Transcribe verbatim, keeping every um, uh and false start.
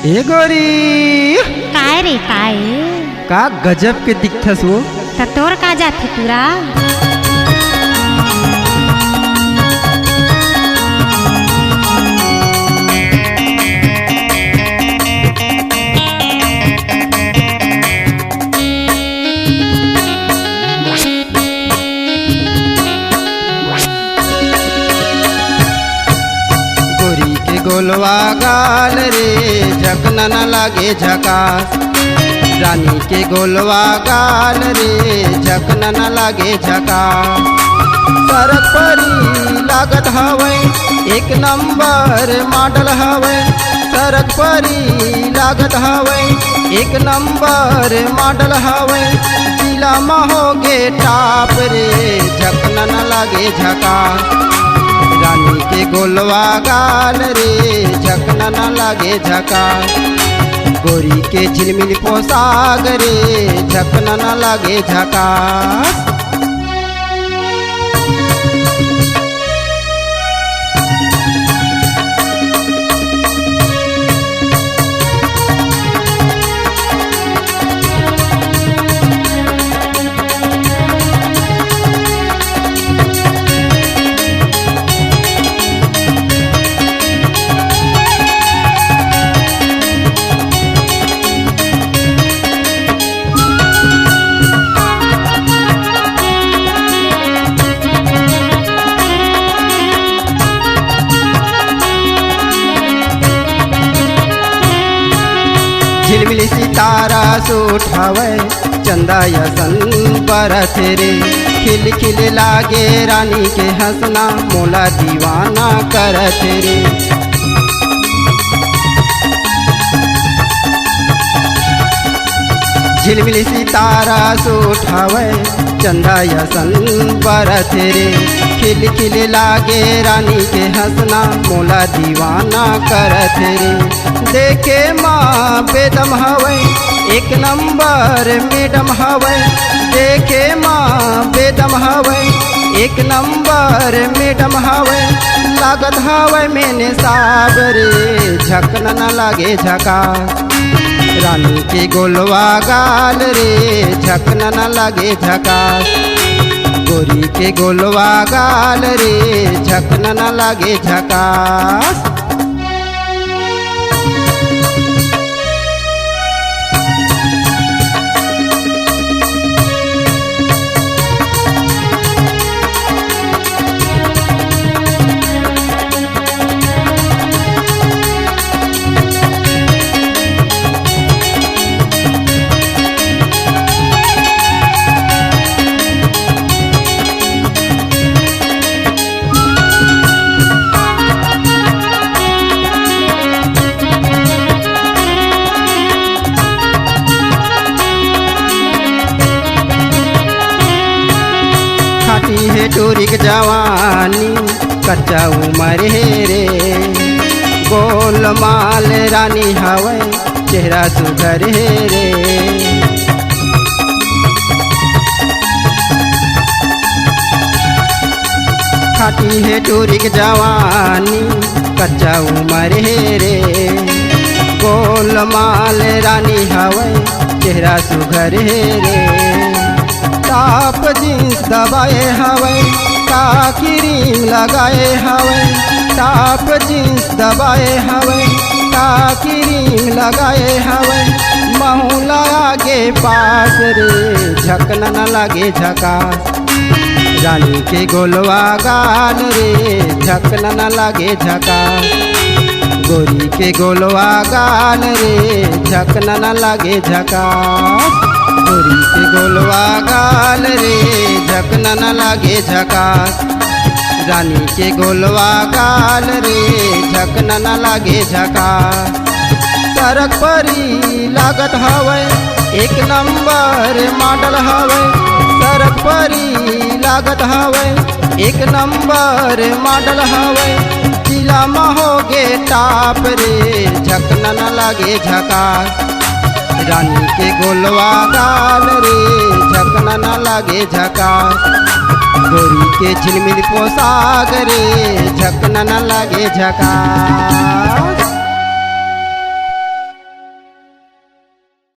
ए गोरी, काय रे, काय? का गजब के दिखथस वो। त तोर का जाथे टूरा? गोरी के गोलवा गाल रे, झकना न लागे झकास। रानी के गोलवा गाल रे, झकना न लागे झकास। सरग परी लागत हवय, एक नंबर मॉडल हवय। सरग परी लागत हवय, एक नंबर मॉडल हवय। जिला म होगे टॉप रे, झकना न लागे झकास। रानी के गोलवा गाल रे, झकना न लागे झकास। गोरी के झिलमिल पोशाक रे, झकना न लागे झकास। झिलमिल सितारा सूट हवय, चंदा असन बरत रे। खिल खिल लागे रानी के हंसना, मोला दीवाना करत रे। झिलमिल सितारा सूट हवय, चंदा असन बरत रे। खिल खिल लागे रानी के हंसना, मोला दीवाना करत रे। देखे मा बेदम हवय, एक नंबर मैडम हवय। देखे मा बेदम हवय, एक नंबर मैडम हवय। लागत हवय मेने साब रे, झकना न लागे झकास। रानी के गोलवा गाल रे, झकना न लागे झकास। गोरी के गोलवा गाल रे, झकना न लागे झकास। खाटी हे टूरी के जवानी, कच्चा उमर हे रे। गोलमाल रानी हवय, चेहरा सुघर हे रे। खाटी हे टूरी के जवानी, कच्चा उमर हे रे। गोलमाल रानी हवय, चेहरा सुघर हे रे। टॉप जींस दबाए हवय, का क्रीम लगाए हवय। टॉप जींस दबाए हवय, का क्रीम लगाए हवय। महू ला आगे पास रे, झकना न लागे झकास। रानी के गोलवा गाल रे, झकना न लागे झकास। गोरी के गोलवा गाल रे, झकना न लागे झकास। गोरी के गोलवा गाल रे, झकना न लागे झकास। रानी के गोलवा गाल रे, झकना न लागे झकास। सरग परी लागत हवय, एक नंबर मॉडल हवय। सरग परी लागत हवय, एक नंबर मॉडल हवय। जिला म होगे टॉप रे, झकना न लागे झकास। रानी के गोलवा गाल रे, झकना न लागे झकास। गोरी के झिलमिल पोशाक रे, झकना न लागे झकास।